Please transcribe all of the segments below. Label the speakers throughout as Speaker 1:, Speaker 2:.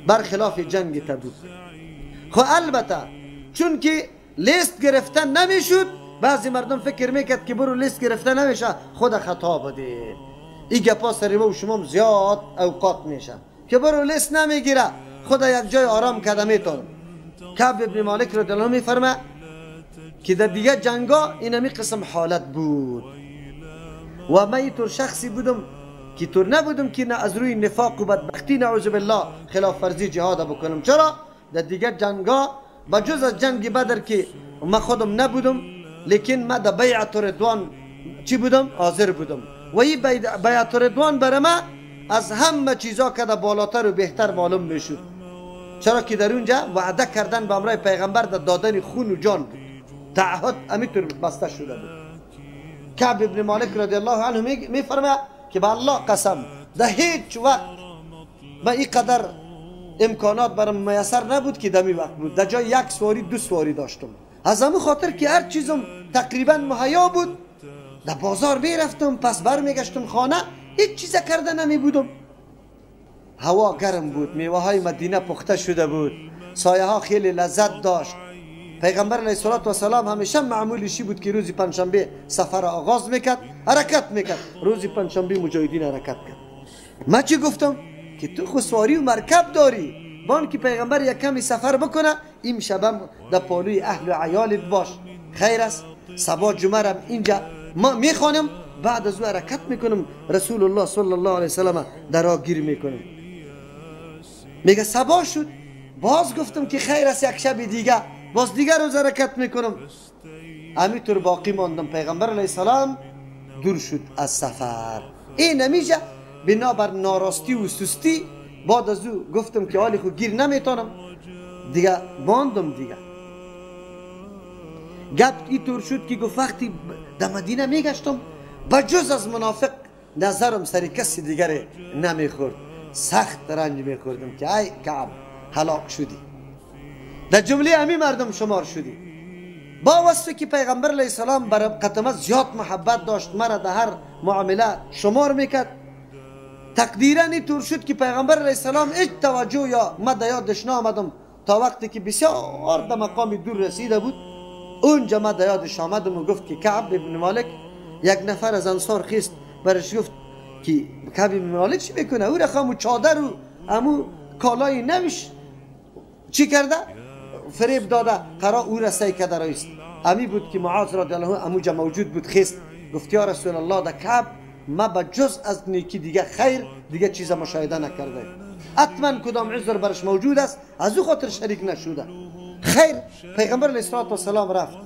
Speaker 1: برخلاف جنگ تبوک. خو البته چون که لیست گرفتن نمیشد، بعضی مردم فکر میکرد که برو لیست گرفته نمیشه، خود خطا بوده. این گپا سر و شما زیاد اوقات میشه که برو لیست نمیگیره، خود یک جای آرام کرده میتونم. کعب ابن مالک رضی الله عنه میفرمه که در دیگه جنگا اینمی قسم حالت بود و من اینطور شخصی بودم که طور نبودم که نه از روی نفاق و بدبختی نعوذ بالله خلاف فرضی جهاد بکنم. چرا؟ در دیگه جنگا بجز از جنگ بدر که من خودم نبودم، لیکن من در بیعت رضوان چی بودم؟ حاضر بودم و این بیعت رضوان برای من از همه چیزا که در بالاتر و بهتر معلوم میشد. چرا که در اونجا وعده کردن به امرای پیغمبر در دادن خون و جان بود، تعهد امیطور بسته شده بود. کعب ابن مالک رضی الله عنه میفرمه که به الله قسم در هیچ وقت من اینقدر امکانات برام میسر نبود که دمی وقت بود. در جای یک سواری دو سواری داشتم، از همون خاطر که هر چیزم تقریبا مهیا بود، در بازار میرفتم پس برمیگشتم خانه، هیچ چیز کرده نمی بودم. هوا گرم بود، میوه های مدینه پخته شده بود، سایه ها خیلی لذت داشت. پیغمبر علیه الصلاة والسلام همیشه معمولشی بود که روز پنجشنبه سفر آغاز میکرد، حرکت میکرد. روز پنجشنبه مجاهدین حرکت کرد. من چی گفتم؟ که تو خو سواری و مرکب داری، بان که پیغمبر یک کمی سفر بکنه، این شبم در پالوی اهل و عیالت باش، خیر است. صبا جمعه رم اینجا ما میخوانم، بعد از او حرکت میکنم، رسول الله صلی الله علیه وسلم در راه گیر میکنم. میگه صبا شد، باز گفتم که خیر است، یک شب دیگه باز دیگر روز حرکت میکنم. همینطور باقی ماندم. پیغمبر علیه السلام دور شد از سفر. این نمیشه بنابر ناراستی و سستی. بعد از او گفتم که حالی خود گیر نمیتونم دیگه، ماندم دیگه. گپ اینطور شد که گفت وقتی در مدینه میگشتم بجز از منافق نظرم سر کسی دیگر نمیخورد، سخت رنج میخوردم که ای کعب هلاک شدی، در جمله امی مردم شمار شدی. با وصفی که پیغمبر علیه السلام بر قطمه زیاد محبت داشت، مرا در هر معامله شمار میکرد. تقدیرا اینطور شد که پیغمبر علیه السلام هیچ توجه یا ما در یادش نآمدم تا وقتی که بسیار در مقام دور رسیده بود. اونجا ما در یادش آمدم و گفت که کعب ابن مالک، یک نفر از انصار خیست برش گفت که کعب ابن مالک چی میکنه؟ او رقم چادر و امو کالای نوش چی کرده؟ فریب داده، قرار او را سعی کرده رایست. امی بود که معاذ رضی الله عنه اموجا موجود بود، خیست گفت یا رسول الله در کعب ما به جز از نیکی دیگه خیر دیگه چیز مشاهده نکرده، حتما کدام عذر برش موجود است، از او خاطر شریک نشده. خیر پیغمبر علیه الصلاة والسلام رفت.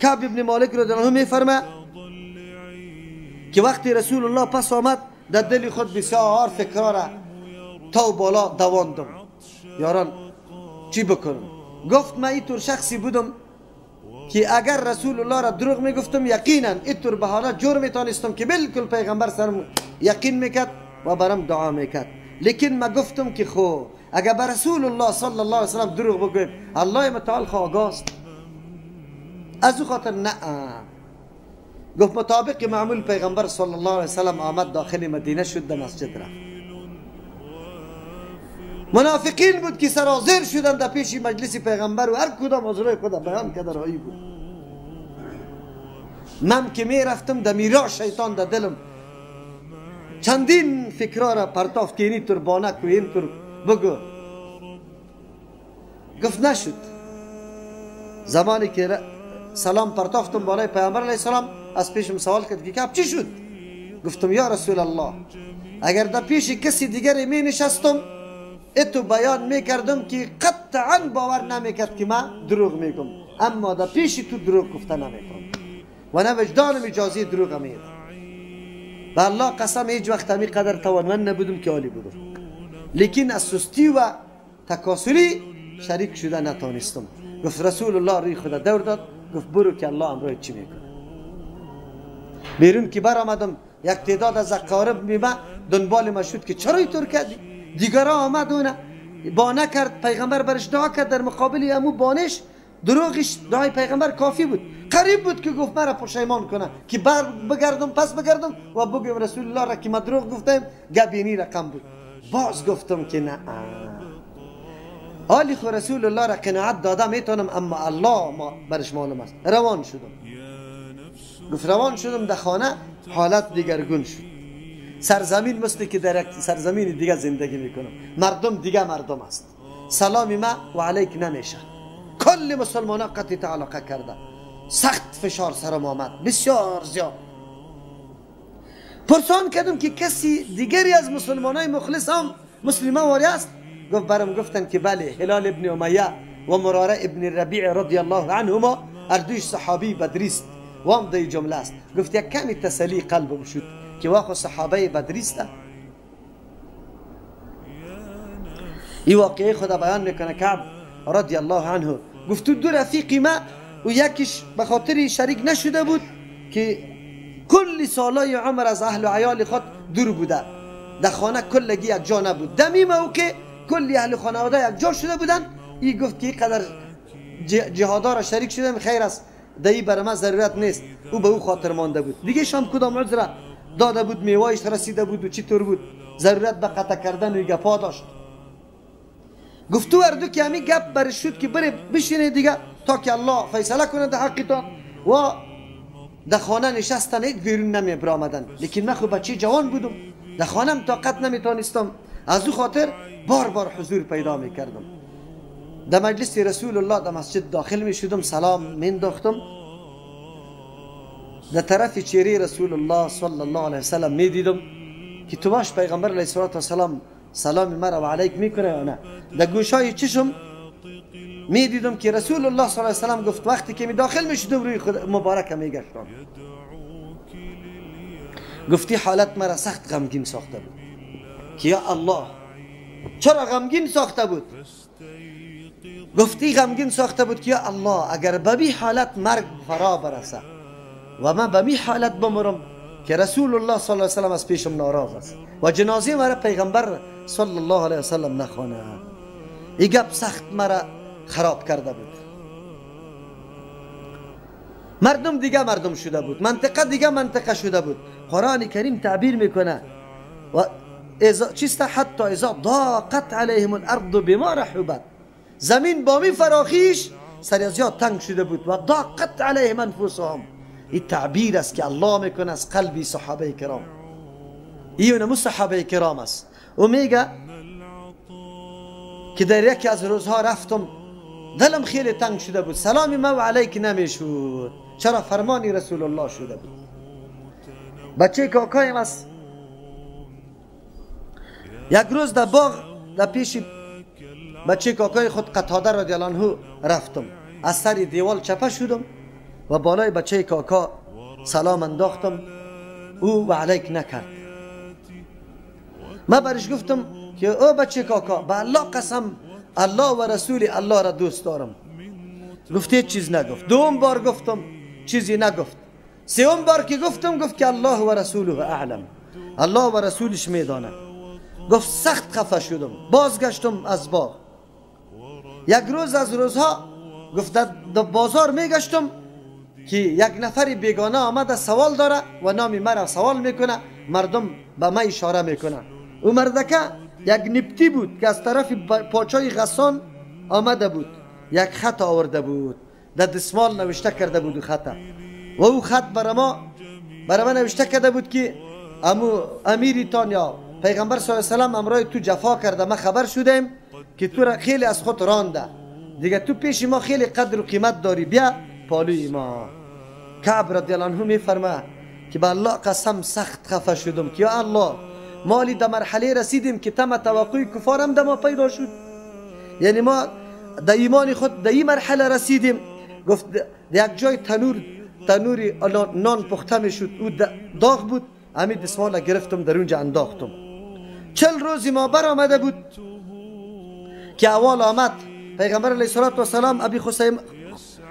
Speaker 1: کعب ابن مالک رضی الله عنه میفرمه که وقتی رسول الله پس آمد در دل خود بسیار فکرها را تا بالا دواندم، یاران چی بکنم؟ گفت من اینطور شخصی بودم که اگر رسول الله را دروغ میگفتم یقینا اینطور بهانه جور میتونستم که بالکل پیغمبر سرم یقین میکرد و برام دعا میکرد، لیکن ما گفتم که خو اگر بر رسول الله صلی الله علیه وسلم دروغ بگویم الله متعال خو آگاست، از او خاطر نه. گفت مطابق معمول پیغمبر صلی الله علیه وسلم آمد داخل مدینه شد، در مسجد رفت. منافقین بود که سرازیر شدن در پیش مجلس پیغمبر و هر کدام از روی خود بیان کرده رایی بود. من که می رفتم در میرا شیطان در دلم چندین فکرها را پرتافت که اینطور بانک و اینطور بگو. گفت نشد. زمانی که سلام پرتافتم بالای پیغمبر علیه السلام، از پیشم سوال کرد که کعب چی شد؟ گفتم یا رسول الله اگر در پیش کسی دیگری می نشستم اتو بیان میکردم که قطعا باور نمیکرد که من دروغ میگم، اما در پیش تو دروغ گفته نمیتونم و نه وجدانم اجازه دروغ میده. به الله قسم هیچ وقت همی قدر توانمند نبودم که عالی بودم، لیکن از سستی و تکاسلی شریک شده نتانستم. گفت رسول الله روی خدا دور داد، گفت برو که الله امرای چی میکنه. بیرون که برآمدم یک تعداد از اقارب میمه دنبال ما شد که چرا اینطور کردی؟ دیگرا آمد اونه بانه کرد، پیغمبر برش دعا کرد، در مقابل امو بانش دروغش دعای پیغمبر کافی بود. قریب بود که گفت مرا پشیمان کنه که بر بگردم پس بگردم و بگم رسول الله را که ما دروغ گفتم، گبینی رقم بود. باز گفتم که نه، حالی خو رسول الله را قناعت داده میتونم، اما الله ما برش معلوم است. روان شدم. گفت روان شدم در خانه، حالت دیگرگون شد. سرزمین مثل که در یک سرزمین دیگه زندگی میکنم، مردم دیگه مردم است. سلام ما و علیک نمیشه. کل مسلمان ها قطعی تعلقه کرده. سخت فشار سرم آمد، بسیار زیاد. پرسان کردم که کسی دیگری از مسلمان های مخلص هم مسلمان واری است؟ گفت برم گفتن که بله، هلال ابن امیه و مراره ابن ربیع رضی الله عنهما اردوش صحابی بدریست و هم دی جمله است. گفت یک کمی تسلی قلبم شد که واخو صحابه بدریست. این واقعه خدا بیان میکنه کعب رضی الله عنه. گفت دو رفیقی ما و یکیش به خاطر شریک نشده بود که کل سالای عمر از اهل و عیال خود دور بوده، در خانه کلگی یک جا نبود. دمیم او که کلی اهل خانواده یک جا شده بودن، ای گفت که اینقدر جهادا را شریک شدم خیر است، دایی برای من ضرورت نیست. او به او خاطر مانده بود. دیگه شام کدام عذر داده بود، میوایش رسیده بود و چطور بود، ضرورت به قطع کردن و گپا داشت. گفت تو اردو که همین گپ برش شد که بره بشینه دیگه تا که الله فیصله کنه در حقتان. و در خانه نشستن، یک بیرون نمی برآمدن. لیکن من خب بچه جوان بودم، در خانم طاقت نمیتونستم، از او خاطر بار بار حضور پیدا میکردم. در مجلس رسول الله در مسجد داخل میشدم، سلام مینداختم، در طرف چهره رسول الله صلی الله علیه وسلم میدیدم که تو باش پیغمبر علیه الصلاة والسلام سلام مرا و علیک میکنه یا نه. در گوشای چشم میدیدم که رسول الله صلی الله علیه وسلم گفت وقتی که می داخل میشدم روی خود مبارک میگشتم. گفتی حالت مرا سخت غمگین ساخته بود که یا الله چرا غمگین ساخته بود؟ گفتی غمگین ساخته بود که یا الله اگر به بی حالت مرگ فرا برسه و من به بی حالت بمرم که رسول الله صلی الله علیه وسلم از پیشم ناراض است و جنازه مرا پیغمبر صلی الله علیه وسلم نخوانه. این گپ سخت مرا خراب کرده بود. مردم دیگه مردم شده بود، منطقه دیگه منطقه شده بود. قرآن کریم تعبیر میکنه و چیست؟ حتی اذا ضاقت علیهم الارض بما رحبت، زمین با می فراخیش سر زیاد تنگ شده بود و ضاقت علیهم انفسهم. این تعبیر است که الله میکنه از قلبی صحابه کرام. این صحابه کرام است. و میگه که در یکی از روزها رفتم، دلم خیلی تنگ شده بود، سلام ما و علیک نمیشد. چرا؟ فرمانی رسول الله شده بود. بچه کاکایم است. یک روز در باغ در پیش بچه کاکای خود قتاده رضی الله عنه رفتم، از سر دیوال چپه شدم و بالای بچه کاکا سلام انداختم، او و علیک نکرد. من برش گفتم که او بچه کاکا به الله قسم، الله و رسول الله را دوست دارم. گفت هیچ چیز نگفت. دوم بار گفتم چیزی نگفت. سوم بار که گفتم گفت که الله و رسوله اعلم، الله و رسولش میدانه. گفت سخت خفه شدم، بازگشتم از باغ. یک روز از روزها گفت در بازار میگشتم که یک نفر بیگانه آمده سوال داره و نام مرا سوال میکنه، مردم به من اشاره میکنه. او مردکه یک نبتی بود که از طرف پاچای غسان آمده بود، یک خط آورده بود، در دستمال نوشته کرده بود خط، و او خط برای ما نوشته کرده بود که امو امیریتان یا پیغمبر صلی الله علیه و سلم امرای تو جفا کرده، ما خبر شدیم که تو را خیلی از خود رانده، دیگه تو پیش ما خیلی قدر و قیمت داری، بیا پالوی ما. کعب رضی الله عنه میفرمه که به الله قسم سخت خفه شدم که یا الله مالی در مرحله رسیدیم که تم توقع کفارم در ما پیدا شد، یعنی ما در ایمان خود در این مرحله رسیدیم. گفت در یک جای تنور نان پخته میشد، او داغ بود، همین دستمال گرفتم در اونجا انداختم. 40 روزی ما بر آمده بود که اول آمد پیغمبر علیه الصلاة والسلام ابی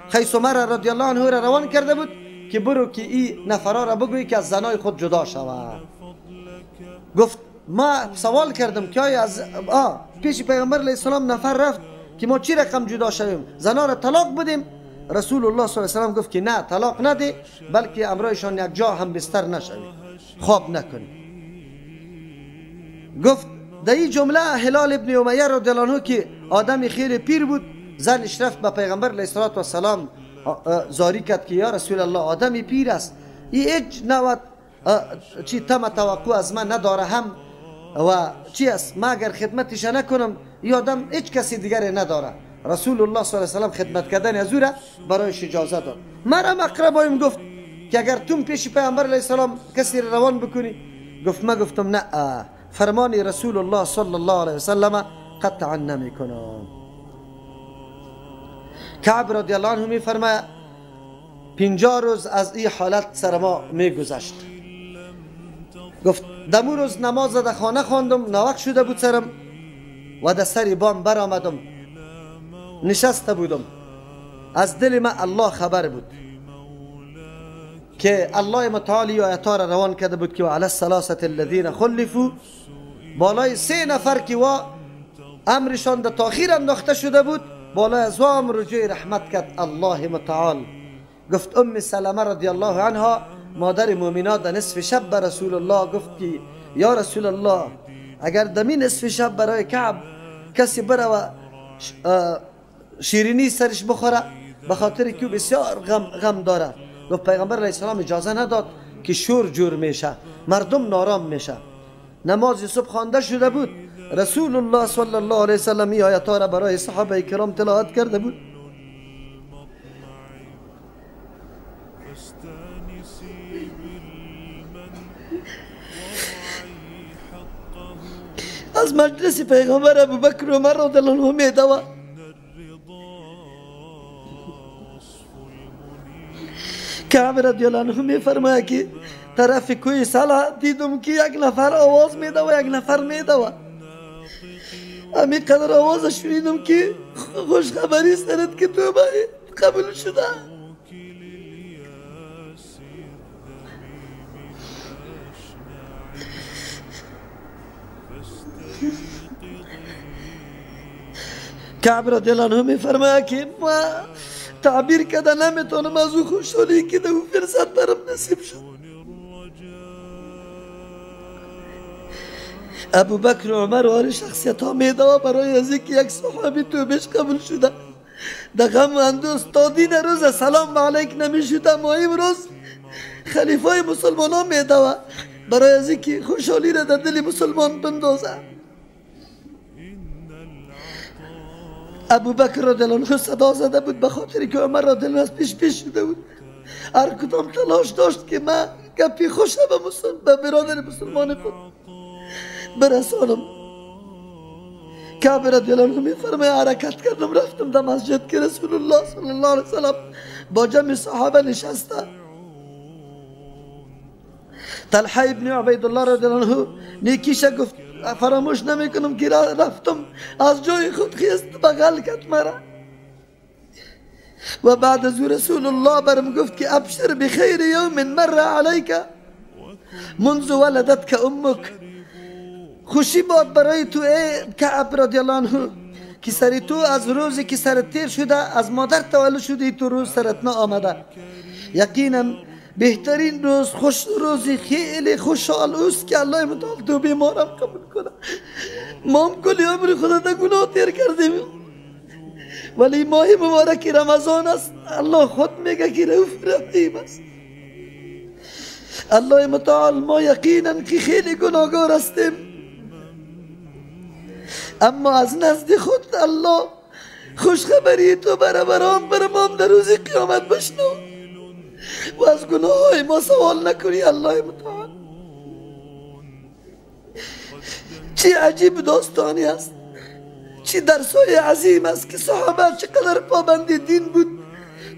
Speaker 1: خیسمه رضی الله عنه را روان کرده بود که برو که این نفرا را بگویی که از زنای خود جدا شود. گفت ما سوال کردم که آیا از پیش پیغمبر علیه السلام نفر رفت که ما چی رقم جدا شویم، زنا را طلاق بدیم. رسول الله صلی الله علیه و سلم گفت که نه، طلاق نده، بلکه امرایشان یک جا هم بستر نشوی، خواب نکنی. گفت در این جمله هلال ابن امیه رضی الله عنه که آدم خیلی پیر بود، زنش رفت به پیغمبر علیه الصلاة والسلام زاری کرد که یا رسول الله آدمی پیر است، این هیچ نوع چی تم توقع از من نداره هم و چی است، ما اگر خدمتش نکنم این آدم هیچ کسی دیگری نداره. رسول الله صلی الله علیه و سلم خدمت کردن از او را برایش اجازه داد. مرم اقربایم گفت که اگر تون پیش پیامبر علیه السلام کسی را روان بکنی، گفت ما گفتم نه، فرمان رسول الله صلی الله علیه و سلم قطعا نمیکنم. کعب رضی الله عنه میفرماید 50 روز از این حالت سر ما میگذشت. گفت دمو روز نماز در خانه خواندم، نوق شده بود سرم و در سر بام برآمدم، نشسته بودم، از دل من الله خبر بود که الله متعالی آیات را روان کرده بود که و علی الثلاثة الذین خلفوا، بالای 3 نفر که وا امرشان در تاخیر انداخته شده بود، بالای از وا امر رجوع رحمت کرد الله متعال. گفت ام سلمه رضی الله عنها مادر مؤمنات در نصف شب به رسول الله گفت که یا رسول الله اگر دمی نصف شب برای کعب کسی بره و شیرینی سرش بخوره، به خاطر که بسیار غم داره. گفت پیغمبر علیه السلام اجازه نداد که شور جور میشه، مردم نارام میشه. نماز صبح خوانده شده بود، رسول الله صلی الله علیه وسلم این آیات را برای صحابه کرام تلاوت کرده بود. از مجلس پیغمبر ابوبکر و عمر رضی الله عنهم میدوه، کعب رضی الله عنه میفرماید که طرف کوی سلا دیدم که یک نفر آواز میده و یک نفر میدوه. امی قدر آواز شنیدم که خوش خبری سرت که توبه قبول شده. کعب رضی الله عنه میفرماید که ما تعبیر کرده نمیتونم از او خوشحالی که در او فرصت برم نصیب شد. ابوبکر و عمر و آن شخصیت ها میدوه برای از اینکه یک صحابی توبهش قبول شده. در غم و اندوز تا دین روز سلام علیک نمیشد، اما امروز خلیفه مسلمان ها میدوه برای از اینکه خوشحالی را در دل مسلمان بندازه. ابوبکر رضی الله عنه صدا زده بود به خاطر که عمر رضی الله عنه پیش پیش شده بود. هر کدام تلاش داشت که من گپی خوش به برادر مسلمان خود برسانم. کعب رضی الله عنه میفرماید حرکت کردم رفتم در مسجد که رسول الله صلی الله علیه وسلم با جمع صحابه نشسته. طلحه ابن عبید الله رضی الله عنه نیکیش گفت فراموش نمیکنم که رفتم از جای خود خیست بغل کرد مرا و بعد از رسول الله برم گفت که ابشر بخیر یوم مر علیک منذ ولدتک امک. خوشی باد برای تو ای کعب رضی الله عنه که سر تو از روزی که سرت تیر شده، از مادر تولد شده، تو روز سرت نه آمده. یقینا بهترین روز، خوش روزی خیلی خوشحال اوست که الله متعال توبه ما را قبول کنه. ما هم کلی عمر خدا در گناه تیر کردیم، ولی ماه مبارک رمضان است. الله خود میگه که رؤوف رحیم است. الله متعال ما یقینا که خیلی گناهگار هستیم، اما از نزد خود الله خوشخبری تو برابرام برمام در روز قیامت بشنو و از گناه های ما سوال نکنی. الله متعال چی عجیب داستانی است، چی درسای عظیم است که صحابه چقدر پابند دین بود،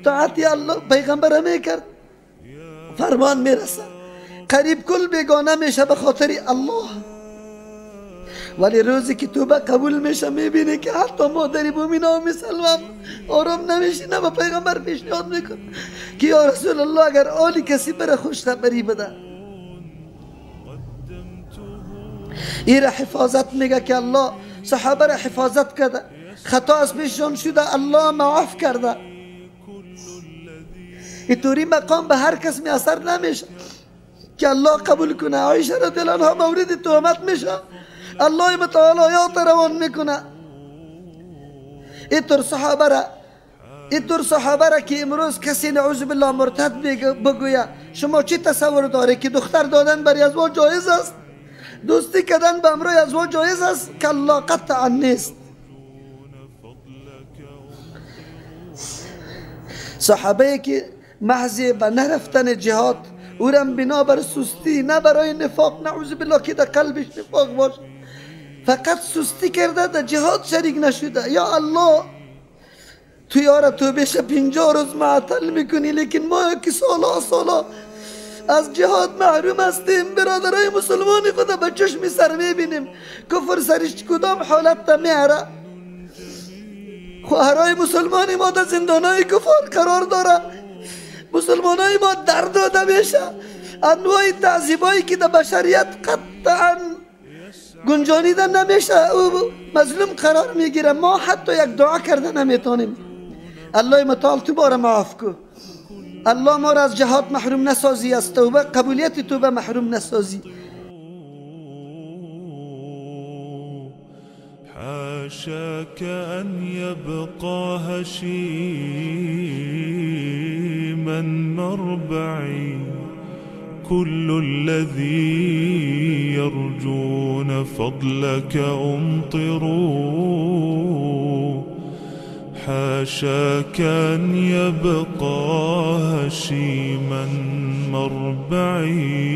Speaker 1: طاعت الله پیغمبر میکرد، فرمان میرسه، قریب کل بیگانه میشه به خاطر الله، ولی روزی که توبه قبول میشه میبینه که حتی مادر مومنا مسلمان آرام نمیشینه و پیغمبر پیشنهاد میکنه که یا رسول الله اگر آلی کسی بره خوش خبری بده. این را حفاظت میگه که الله صحابه را حفاظت کرده. خطا از پیششان شده، الله معاف کرده. اینطوری مقام به هر کس می اثر نمیشه که الله قبول کنه. عایشه رضی الله عنها مورد تهمت میشه، الله متعال آیات روان میکنه. اینطور صحابه را که امروز کسی نعوذ بالله مرتد بگویه، شما چی تصور داره که دختر دادن برای ازواج جایز است؟ دوستی کردن به امروی ازواج جایز است؟ کلا، قطعا نیست. صحابه که محض به نرفتن جهاد، اورم بنا بر سستی، نه برای نفاق، نعوذ بالله که در قلبش نفاق باشه، فقط سستی کرده، در جهاد شریک نشده. یا الله تو یارا تو بشه 50 روز معطل میکنی، لیکن ما که سالا سالا از جهاد محروم هستیم. برادرای مسلمان خدا به چشم سر میبینیم کفر سرش کدام حالت تا میاره. خواهرای مسلمان ما در زندانای کفار قرار داره، مسلمانای ما در داده میشه، انواع تعذیبایی که در بشریت قطعا گنجانیده نمیشه، او مظلوم قرار میگیره. ما حتی یک دعا کرده نمیتونیم. الله متعال تو باره معاف کو، الله ما را از جهاد محروم نسازی، از توبه قبولیت توبه محروم نسازی.
Speaker 2: حاشاك أن يبقى هشيما مربعي، كل الذي يرجون فضلك أمطروا. حاشاك أن يبقى هشيما مربعي.